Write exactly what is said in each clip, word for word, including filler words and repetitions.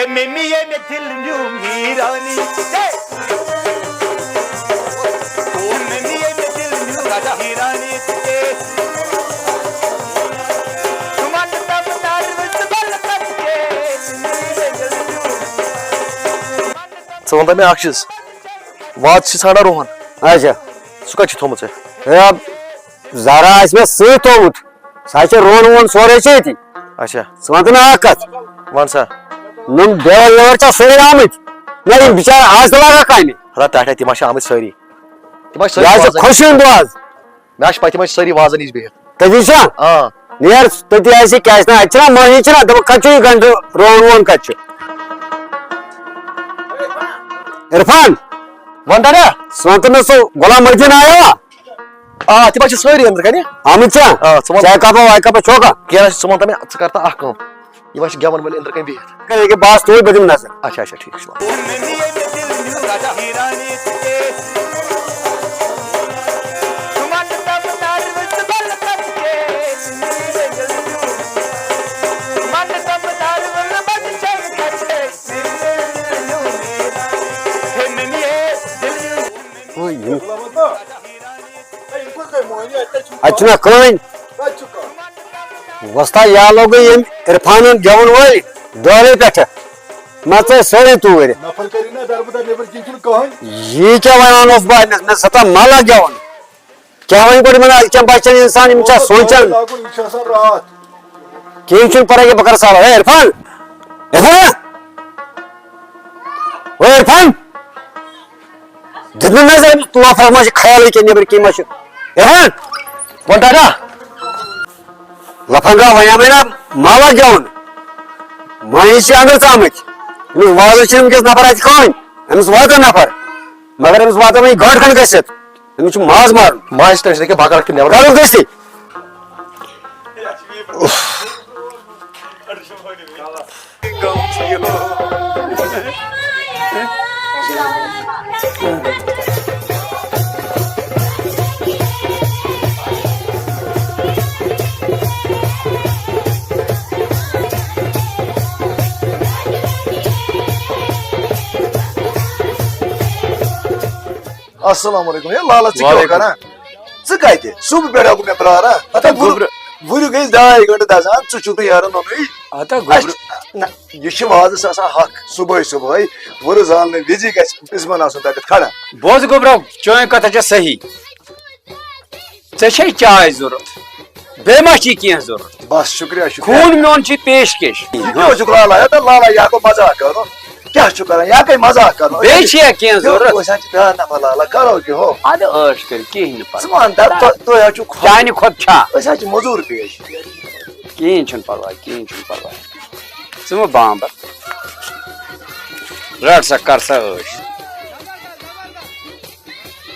Mummy یے مےٚ دِل نیوٗم حیرانی ژےٚ۔ ممی یے مےٚ دِل نیوٗم حیرانی ژےٚ۔ ژٕ وَن تہٕ مےٚ اَکھ چیٖز، وازٕ چھِ ژھانٛڈان رُہَن۔ اچھا۔ سُہ کَتہِ چھُ تھوٚومُت ژےٚ؟ ہے، زَرا آسہِ مےٚ سۭتۍ تھوٚومُت۔ سُہ حظ چھِ رُہَن وُہَن سورُے چھِ ییٚتی۔ اچھا۔ ژٕ وَن تہٕ مےٚ اَکھ کَتھ۔ وَن سا۔ یِم بیوَل ویوَل چھا سٲری آمٕتۍ؟ نہ، یِم بِچارٕ آز تہِ لاگان کامہِ۔ ہتا ٹاٹھا، تِم ہا چھِ آمٕتۍ سٲری۔ تِم ہا چھِ سٲری یہِ حظ چھِ وازَن۔ خۄشوٕنۍ دۄہ آز۔ مےٚ ہا چھِ پَتہٕ تِم حظ چھِ سٲری وازَن نِش بِہِتھ۔ تٔتی چھا؟ آ۔ نیر تٔتی آسہِ، کیٛازِ نہٕ؟ اَتہِ چھِنہ مٔہنی چھِنہ، دَپان، کَتہِ چھُ یہِ گَنٛڈٕ رُہَن وُہَن کَتہِ چھُ؟ عرفان۔ وَن تہٕ نا۔ ژٕ وَن تہٕ مےٚ، سُہ غلام محی الدیٖن آیوا؟ آ، تِم حظ چھِ سٲری أنٛدرٕ کَنہِ۔ آمٕتۍ چھا؟ آ، ژٕ وَن۔ چاے کَپا واے کَپا چھوکا؟ کینٛہہ نہ حظ چھُ، ژٕ وَن تہٕ مےٚ، ژٕ کَر تہٕ اَکھ کٲم۔ یِم حظ چھِ گٮ۪وَن وٲلۍ أنٛدرٕ کَنہِ بِہِتھ۔ کَرے ییٚکیٛاہ بہٕ آسہٕ توٗرۍ، بہٕ دِمہٕ نظر۔ اچھا، اچھا، ٹھیٖک چھُ، وَلہٕ۔ اَتہِ چھُنہ کٕہٕنۍ۔ وۄستا، یا لوگُے ییٚمۍ عرفانُن گٮ۪وَن وٲلۍ دورے پٮ۪ٹھٕ۔ مےٚ ژٲے سٲری توٗرۍ۔ نفر کٔرِو نا دربٕدر نیٚبٕرۍ کِنۍ چھُنہٕ کٕہٕنۍ۔ یی کیٛاہ وَنان اوس بہٕ أمِس؟ مےٚ سا مَلَکھ گٮ۪وَن۔ کیٛاہ وۄنۍ گۄڈٕ یِمَن أزکٮ۪ن بَچَن اِنسان، یِم چھا سونٛچان؟ لاگُن، یہِ چھُ آسان راتھ۔ کِہیٖنۍ چھُنہٕ پَرواے، ییٚکیٛاہ بہٕ کَرٕ سالو۔ ہے عرفان! عرفان! عرفان! دیُت نہٕ نظر أمِس لفظ ما چھِ خیالٕے کینٛہہ، نیٚبٕرۍ کِنۍ ما چھِ۔ عرفان! وَن ٹاٹا! لفنگا وَنیٛا مےٚ نا، مَلَکھ گٮ۪وَن۔ مٔہنی چھِ أنٛدرٕ ژامٕتۍ۔ أمِس وازَس چھِنہٕ وٕنۍکٮ۪س نفر اَتہِ کٕہٕنۍ۔ أمِس واتَن نفر۔ مگر أمِس واتَن وۄنۍ گٲنٛٹہٕ کھنٛڈ گٔژھِتھ۔ أمِس چھُ ماز مارُن۔ ماز چھِ تٔمِس ییٚکیٛاہ بکرا کِنۍ نٮ۪بر۔ کَرُن گٔژھِتھ۔ السلام علیکم۔ ہے لالا، ژٕ کیٛاہ وعلیکم۔ کران؟ ژٕ کتہِ؟ صبح پٮ۪ٹھ آوُکھ مےٚ پراران۔ ہتا وُرٕ-، گوٚبرٕ۔ وُرِ گٔے ڈاے گھنٹہٕ دزان، ژٕ چھُکھ نہٕ یارن وَنُے۔ ہتا اَسہِ گوٚبرٕ۔ چھُ-، نہ، یہِ چھِ وازس آسان حق، صبحٲے صبحٲے وُرٕ زالنہٕ وِزی گژھِ پِزمن آسُن تَتٮ۪تھ کھڑا۔ بوز گوٚبرا، چٲنۍ کتھ چھےٚ صحیح۔ ژےٚ چھے چاے ضروٗرت؟ بیٚیہِ ما چھی کینٛہہ ضروٗرت؟ بس، شُکریہ، شُکریہ۔ خوٗن میون چھی پیش کیش۔ یہِ کیٛاہ اوسُکھ لالا؟ ہے، تہٕ لالا، یہِ ہا گوٚو مزاق کرُن۔ کیٛاہ چھُ کران؟ یہِ ہا گٔے مزاق کرُن۔ بیٚیہِ چھِیا کینٛہہ ضروٗرت؟ أسۍ حظ چھِ پیٛاران نفر لالا، کرو کیٛاہ ہو۔ اَدٕ عٲش کٔرِتھ، کِہیٖنۍ نہٕ پرواے۔ ژٕ وَن تہٕ، تۄ-، تُہۍ حظ چھِو خۄش۔ چانہِ کھۄتہٕ چھا؟ أسۍ حظ چھِ مٔزوٗر پیش۔ کِہیٖنۍ چھُنہٕ پرواے، کِہیٖنۍ چھُنہٕ پرواے۔ ژٕ مہٕ بامبر۔ رَٹ سا، کر سا عٲش۔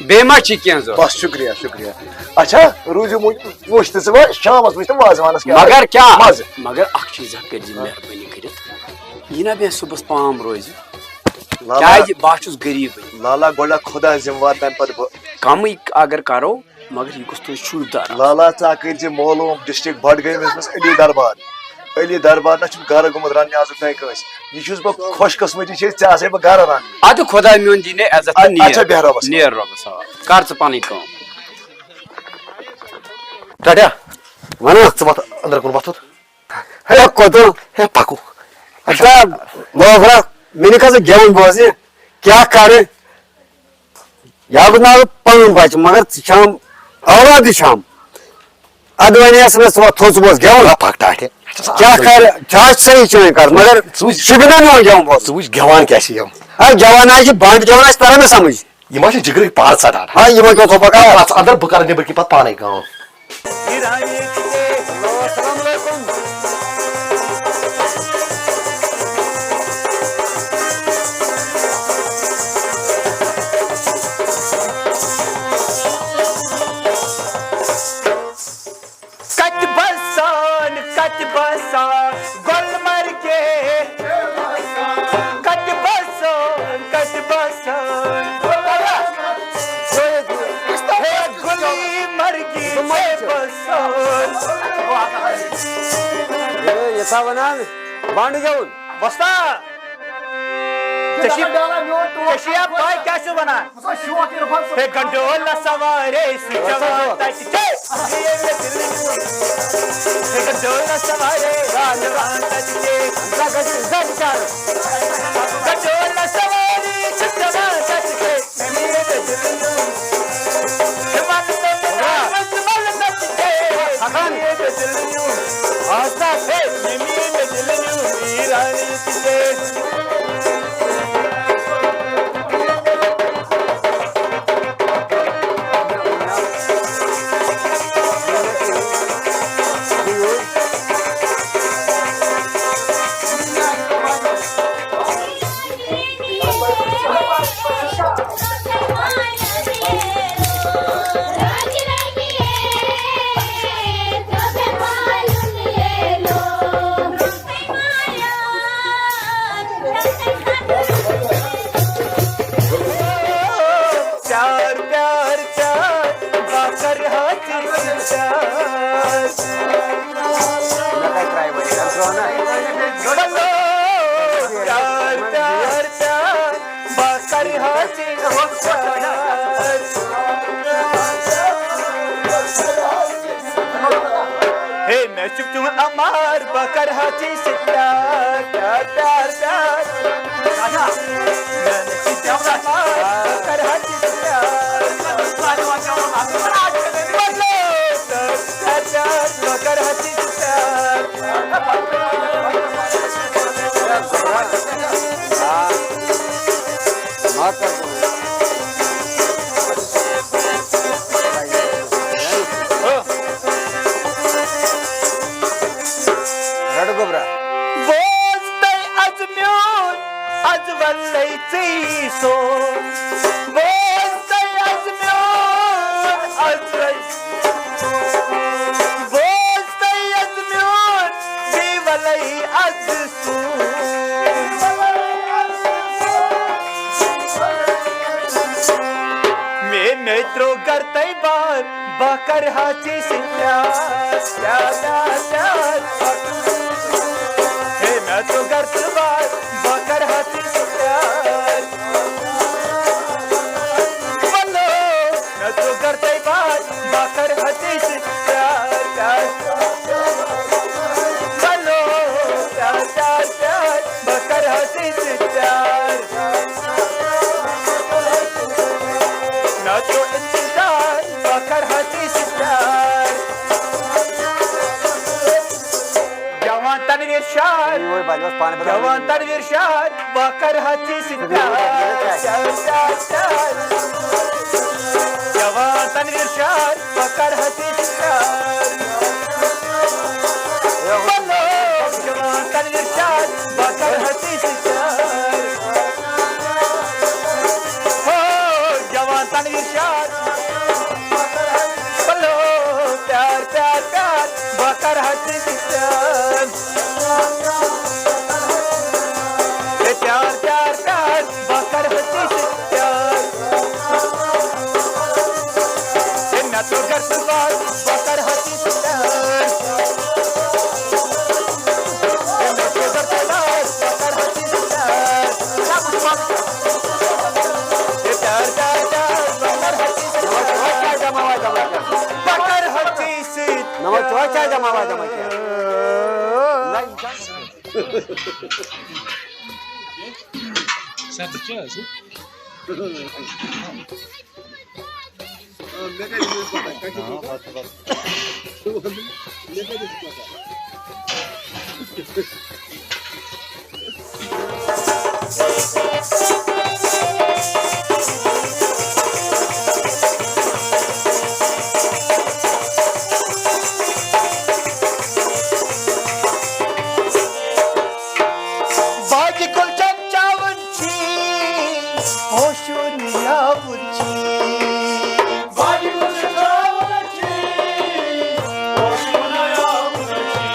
بیٚیہِ ما چھِ کینٛہہ ضروٗرت؟ بس، شُکریہ، شُکریہ۔ اچھا، روٗزِو وۄنۍ، وٕچھ تہٕ ژٕ وۄنۍ شامس وٕچھ تہٕ وازوانس کیٛاہ مگر کیٛاہ؟ مزٕ۔ مگر اکھ چیٖزا کٔرۍ زِ مہربٲنی کٔرِتھ، یہِ نہ مےٚ صُبحس پام روزِ، لالا، کیٛازِ بہٕ ہا چھُس غریٖبٕے۔ لالا، گۄڈٕ خۄدا ذمہٕ وار، تَمہِ پتہٕ بہٕ۔ کمٕے اگر کرو، مگر یہِ گوٚژھ تُہۍ شوٗبدار آسُن۔ لالا، ژٕ ہا کٔرۍ زِ معلوم ڈسٹرکٹ بڈگٲمِس منٛز علی دربار۔ علی دربار نہ چھُنہٕ گرٕ گوٚمُت رننہِ آزُک تام کٲنٛسہِ۔ یہِ چھُس بہٕ خۄش قٕسمتی چھے، ژےٚ آسے بہٕ گرٕ رننہِ۔ اَدٕ خۄداے میون دی نے عزت تہٕ اچھا، نیر۔ بیٚہہ رۄبَس حوالہٕ۔ نیر رۄبَس حوالہٕ۔ کر ژٕ پنٕنۍ کٲم۔ ٹاٹیا، وَنہ۔ ژٕ وَتھ أنٛدرٕ کُن وَتھُن۔ ہے، کوٚت؟ ہے، پَکو۔ اچھا، بابرا، مےٚ نہٕ کَس گٮ۪وُن بوزِ، کیٛاہ کَرٕ؟ یا گوٚو نہٕ پَنُن بَچہٕ، مگر ژٕ چھَم اولادٕے چھَم۔ اَدٕ وَنے ٲس مےٚ ژٕ وَتھ تھوٚد، ژٕ بوز گٮ۪وُن۔ ہا، پَکھ ٹاٹھے۔ کیٛاہ کَرِ؟ ژٕ آسہِ صحیح چٲنۍ کَتھ، مگر ژٕ وٕچھ۔ شِبہِ نہ میون گٮ۪وُن بوز۔ ژٕ وٕچھ گٮ۪وان کیٛاہ چھِ یِم۔ اَدٕ گٮ۪وان حظ چھِ بَنٛڈ گٮ۪وان، اَسہِ تَران نہ سَمٕجھ۔ یِم حظ چھِ جِگرٕکۍ پارٹ ژَٹان۔ ہا، یِمَن کیٛاہ تھوٚو پَکان؟ اَتھ اَندَر بہٕ کَرٕ نیٚبٕرۍ کِنۍ پَتہٕ پانَے کٲم۔ السلام علیکم۔ کتہِ بسان، کتہِ بسان، گلمرگہِ۔ کتہِ بسان، کتہِ بسان۔ ہے گُلمرگہِ چھے بسان۔ ہے، یہِ چھا ونان بانڈٕ گٮ۪وُن؟ وۄستا۔ ژےٚ چھِ، ژےٚ چھِ یا پَے کیٛاہ چھُ وَنان؟ ہے گنڈولا سوارے سُہ جوان تَتہِ چھِ۔ ہے گنڈولا سوارے سُہ جوان تَتہِ چھِ۔ گنڈولا سوارے سُہ جوان تَتہِ چھِ۔ پیار پیار پیار، بہٕ کرٕ ہا ژےٚ سۭتۍ پیار۔ مےٚ کَتہِ ترٛایہِ وۄنۍ؟ یہِ کَتہِ ترٛوو نا؟ چلو، پیار پیار پیار، بہٕ کرٕ ہا ژےٚ سۭتۍ پیار۔ ہے، مےٚ چھُ چون امار، بہٕ کرٕ ہا ژےٚ سۭتۍ پیار، پیار، پیار، پیار۔ مےٚ چھُ چون امار، بہٕ کرٕ ہا ژےٚ سۭتۍ پیار۔ مطلب، پیار، پیار، بہٕ کرٕ ہا ژےٚ سۭتۍ پیار۔ آ۔ ما کر۔ رٹ گوٚبرا۔ بوز تۄہہِ از میون، از ولے ژٕے سون۔ بوز تۄہہِ از میون، از ولے۔ بوز تۄہہِ از میون، بیٚیہِ ولے از سون۔ مے مے ترو گر تئی بار، بہٕ کرٕ ہا ژےٚ سۭتۍ پیار، پیار، پیار، پیار۔ ہے مے ترو گر تئی بار، بہٕ کرٕ ہا ژےٚ سۭتۍ پیار۔ ولو، مے ترو گر تئی بار، بہٕ کرٕ ہا ژےٚ سۭتۍ پیار، پیار۔ ولو، پیار، پیار، پیار، بہٕ کرٕ ہا ژےٚ سۭتۍ پیار۔ مےٚ چھُ اِنتظار، بہٕ کرٕ ہا ژےٚ سۭتۍ پیار۔ جوان تنویر شاد، یہِ وۄنۍ بَنیوس پانہٕ پَتہٕ۔ جوان تنویر شاد، بہٕ کرٕ ہا ژےٚ سۭتۍ پیار۔ جوان تنویر شاد، بہٕ کرٕ ہا ژےٚ سۭتۍ پیار۔ بولو، جوان تنویر شاد، بہٕ کرٕ ہا ژےٚ سۭتۍ پیار۔ ہو، جوان تنویر شاد۔ بولو، پیار، پیار، پیار، بہٕ کرٕ ہا ژےٚ سۭتۍ پیار۔ ہے پیار، پیار، پیار، بہٕ کرٕ ہا ژےٚ سۭتۍ پیار۔ ہے مےٚ ترٛوو گرٕ تہٕ بار، بہٕ کرٕ ہا ژےٚ سۭتۍ پیار۔ ہے مےٚ ترٛوو گرٕ تہٕ بار، بہٕ کرٕ ہا ژےٚ سۭتۍ پیار۔ ہے پیار، پیار، پیار، بہٕ کرٕ ہا ژےٚ سۭتۍ پیار۔ بہٕ کرٕ ہا ژےٚ سۭتۍ نمبر چوکا جمع واتان وۄنۍ کیٛاہ؟ نہ، یہِ چھا؟ سَتھ چھِ حظ؟ آ، مےٚ کَتہِ چھِ پَتہ؟ کَتہِ چھِ پَتہ؟ مےٚ کَتہِ چھِ پَتہ؟ باجہِ گُلشن چاوُن چھی، پوشُن یاوُن چھی۔ باجہِ گُلشن چاوُن چھی، پوشُن یاوُن چھی۔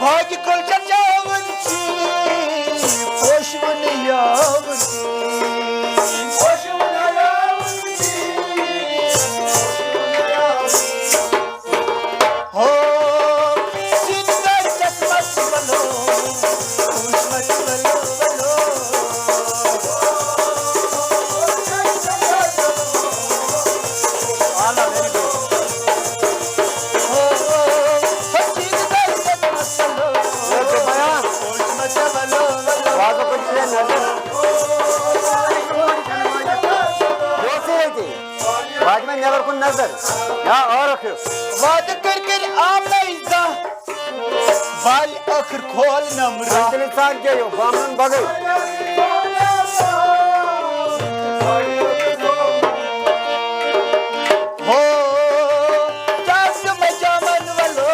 باجہِ گُلشن چاوُن چھی، پوشُن یاوُن چھی۔ پوشُن یاوُن چھی، پوشُن یاوُن چھی۔ ہو، سِنٛدر چشمس ولو، چشمس ولو، ولو۔ یوتھٕے ییٚتہِ۔ واتہِ وۄنۍ نٮ۪بر کُن نظر۔ یا عٲرق ہیوٚو۔ وعدٕ کٔرۍ کٔرۍ آمنَے زانٛہہ۔ والہِ ٲخٕر کھول نمرا۔ وۄنۍ تیٚلہِ ژٕ اَتھ کیٛاہ یو؟ بامنَن بغٲر۔ ہو، کیٛاہ چھُ مےٚ چمن ولو؟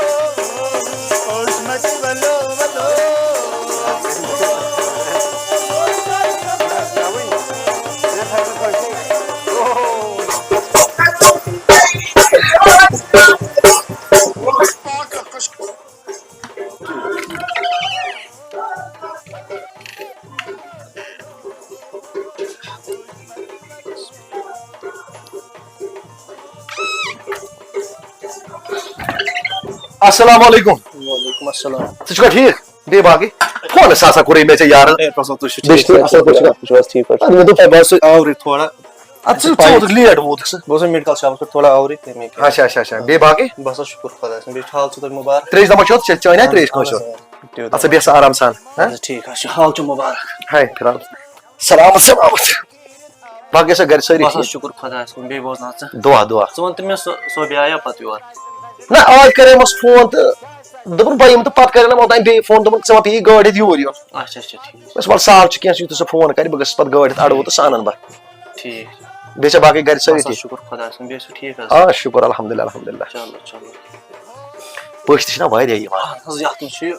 اوس مےٚ تہِ ولو، ولو۔ السلام علیکم۔ وعلیکم السلام۔ ژٕ چھُکھا ٹھیٖک؟ بیٚیہِ باقٕے؟ فونَس ہسا کوٚرُے مےٚ ژےٚ یارٕ۔ اے، پَسنٛد، تُہۍ چھِو بیٚیہِ ٹھیٖک؟ چھِو اَصٕل پٲٹھۍ چھِکھا؟ تُہۍ چھِو حظ ٹھیٖک پٲٹھۍ؟ اَدٕ مےٚ دوٚپ، اے، بہٕ اوسُس آورٕے تھوڑا۔ اَدٕ ژٕ، ژٕ ووتُکھ لیٹ ووتُکھ ژٕ۔ بہٕ اوسُس میڈیکل شاپَس پٮ۪ٹھ تھوڑا آورٕے، تَمے کِنۍ۔ اچھا، اچھا، اچھا۔ بیٚیہِ باقٕے؟ بَس حظ، شُکُر خۄدایَس کُن۔ بیٚیہِ چھُ حال ژٕ تۄہہِ مُبارک؟ ترٛیش دَما چھو؟ ژےٚ چٲنۍ ہا ترٛیش کٲنٛسہِ اَہَن حظ، ہیوٚت؟ آ، تیوٗت اَدٕ سا بیٚہہ سا آرام سان، ہا؟ اَدٕ حظ، ٹھیٖک حظ چھُ۔ حال چھُ مُبارک۔ ہے، فِلحال۔ سلامت، سلامت۔ باقٕے ٲسا گرِ سٲری بس حظ ٹھیٖک؟ شُکُر خۄدایَس کُن، بیٚیہِ بوزناو ژٕ۔ دُعا، دُعا۔ ژٕ وَن تہٕ مےٚ، سۄ، سۄ بیٚیہِ آیا پَتہٕ یور؟ نہ، آز کَرے مَس فون تہٕ دوٚپُن بہٕ یِمہٕ تہٕ پَتہٕ کَرے نہٕ اوٚتام بیٚیہِ فون، دوٚپُن ژےٚ ما پیٚیی گٲڑۍ ہیٚتھ یوٗرۍ یُن؟ اچھا، اچھا، ٹھیٖک۔ بس وَلہٕ سہل چھُ کینٛہہ، یُتھُے سُہ فون کَرِ بہٕ گژھٕ پَتہٕ گٲڑۍ ہٮ۪تھ اَڈٕ ووٚتُے سُہ اَنَن بہٕ۔ ٹھیٖک۔ بیٚیہِ چھا باقٕے گرِ سٲری بس حظ ٹھیٖک؟ شُکُر خۄدایَس کُن، بیٚیہِ ٲسِو ٹھیٖک حظ؟ آ، شُکُر الحمدللہ، الحمدللہ۔ چلو، چلو۔ پٔژھۍ تہِ چھِنہ واریاہ یِوان۔ اَہَن حظ، یَتھ منٛز چھُ یہِ۔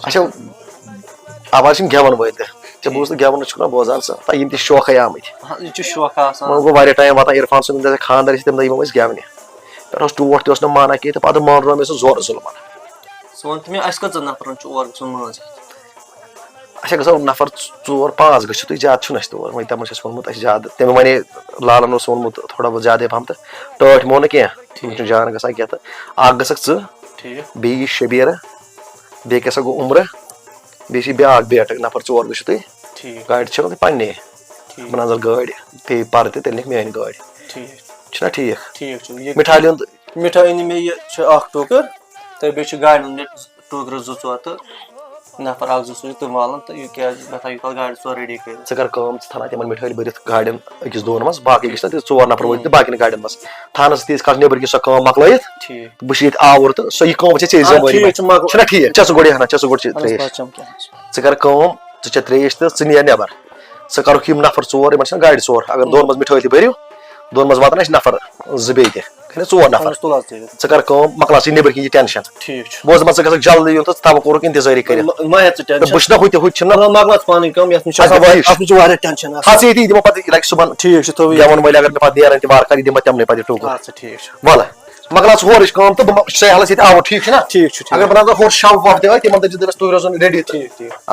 اچھا، آواز چھِنہٕ گٮ۪وَن وٲلۍ تہِ۔ ژےٚ بوٗز نہٕ گٮ۪وَن چھُکھ نہ بوزان ژٕ؟ تَتہِ یِم تہِ چھِ شوقَے آمٕتۍ۔ اَہَن، یہِ چھُ شوق آسان۔ وۄنۍ گوٚو واریاہ ٹایم واتان عرفان صٲبُن دَپہِ خانٛدر چھِ، تَمہِ دۄہ یِمو أسۍ گٮ۪ونہِ۔ پٮ۪ٹھ اوس ٹوٹھ تہِ اوس نہٕ مانان کینٛہہ تہٕ پَتہٕ مانرو مےٚ سُہ زورٕ ظُلمَن۔ ژٕ وَن تہٕ مےٚ، اَسہِ کٔژَن نفرَن چھُ اورٕ گژھُن مٲنٛز ہٮ۪تھ؟ اچھا، گژھو نفر ژور پانٛژھ گٔژھِو تُہۍ، زیادٕ چھُنہٕ اَسہِ تور۔ وۄنۍ تِمن چھُ اَسہِ ووٚنمُت اَسہِ زیادٕ، تٔمۍ وَنے لالن اوس ووٚنمُت تھوڑا بہت زیادَے پَہم تہٕ ٹٲٹھۍ مون نہٕ کینٛہہ، تِم چھِنہٕ جان گژھان کینٛہہ۔ تہٕ اَکھ گژھکھ ژٕ، ٹھیٖک۔ بیٚیہِ یہِ شبیٖرہ، بیٚیہِ کیٛاہ سا گوٚو عمرہ، بیٚیہِ چھِ بیٛاکھ بیٹہٕ نفر، ژور گٔژھِو تُہۍ۔ ٹھیٖک۔ گاڑِ چھِ تۄہہِ پنٛنے، ٹھیٖک۔ بہٕ نظر گٲڑۍ، پیٚیہِ پَرٕ تہِ تیٚلہِ نِکھ میٛٲنۍ گٲڑۍ۔ ٹھیٖک۔ چھُنہ ٹھیٖک؟ ٹھیٖک چھُ۔ یہِ مِٹھایہِ ہُنٛد مِٹھٲے أنۍ مےٚ، یہِ چھُ اَکھ ٹوٗکٕر، تہٕ بیٚیہِ چھُ گاڑِ ہُنٛد مےٚ ٹوٗکرٕ زٕ ژور تہٕ نفر اکھ زٕ سوٗزِو تِم والن تہٕ یہِ کیٛازِ مےٚ تھاو یوٗتاہ گاڑِ ژور ریڈی کٔرِتھ۔ ژٕ کر کٲم، ژٕ تھاونا تِمن مِٹھٲے بٔرِتھ گاڑٮ۪ن أکِس دۄن منٛز، باقٕے گژھِ نا تیٚلہِ ژور نفر وٲتِتھ باقین گاڑٮ۪ن منٛز۔ تھاونس تیٖتِس کالس نیبر کِنۍ سۄ کٲم مۄکلٲیِتھ۔ ٹھیٖک۔ تہٕ بہٕ چھُس ییٚتہِ آوُر تہٕ سۄ یہِ کٲم چھےٚ ژےٚ آ، ذمہٕ وٲری ٹھیٖک منٛز۔ چھُ، مۄکل-، چھُنہ ٹھیٖک؟ چےٚ ژٕ گۄڈٕ ہنا، چےٚ ژٕ گۄڈٕ چےٚ اہن حظ، ترٛیش۔ بہٕ حظ چٮ۪مہٕ کینٛہہ حظ۔ ژٕ کر کٲم، ژٕ چےٚ ترٛیش تہٕ ژٕ نیر نٮ۪بر۔ ژٕ کرُکھ یِم نفر ژور، یِمن چھِنہ گاڑِ ژور، اگر دۄن منٛز مِٹھٲے تہِ بٔرِو، دۄن منٛز واتن اَسہِ نفر زٕ بیٚیہِ تہِ۔ کھٔنِتھ ژور نفر۔ اَہَن حظ، تُل حظ تیٚلہِ۔ ژٕ کر کٲم، مۄکلاو ژٕ یہِ نیٚبٕرۍ کِنۍ یہِ ٹٮ۪نشن۔ ٹھیٖک چھُ۔ بہٕ اوسُس دَپان، ژٕ گژھکھ جلدی یُن تہٕ ژٕ تھاوَکھ کوٚرُکھ اِنتظٲری کٔرِتھ۔ مہ، مہ ہےٚ ژٕ تہٕ ٹٮ۪نشن۔ بہٕ چھُس نہ ہُتہِ، ہُتہِ چھُنہٕ نہ، نہ، مۄکلاو ژٕ پَنٕنۍ کٲم، یَتھ منٛز چھُ اَتھ ہا واریاہ، واریاہ۔ اَتھ منٛز چھُ واریاہ ٹٮ۪نشن آسان۔ ہا، ژٕ ییٚتی، یہِ دِمو پَتہٕ، یہِ لَگہِ صُبحن ٹھیٖک چھُ، تھٲوِو یہِ۔ گٮ۪وَن وٲلۍ، اگر مےٚ پَتہٕ نیرَن تہِ وارٕ کارٕ، یہِ دِمہٕ بہٕ تِمنٕے پَتہٕ یہِ ٹوٗکُر۔ اَدٕ سا ٹھیٖک چھُ۔ وَلہٕ، مۄکلاو ژٕ ہورٕچ کٲم تہٕ بہٕ مۄ-، سُہ ہٮ۪لَس ییٚتہِ آوُر، ٹھیٖک چھُنہ؟ ٹھیٖک چھُ، ٹھیٖک۔ اگر بہٕ نَتہٕ ہورٕ شَو وَف دِوان، تِمَن دَپہِ زِ دَپٮ۪س، تُہۍ روزُن ریڈی تہٕ۔ ٹھیٖک، ٹھیٖک۔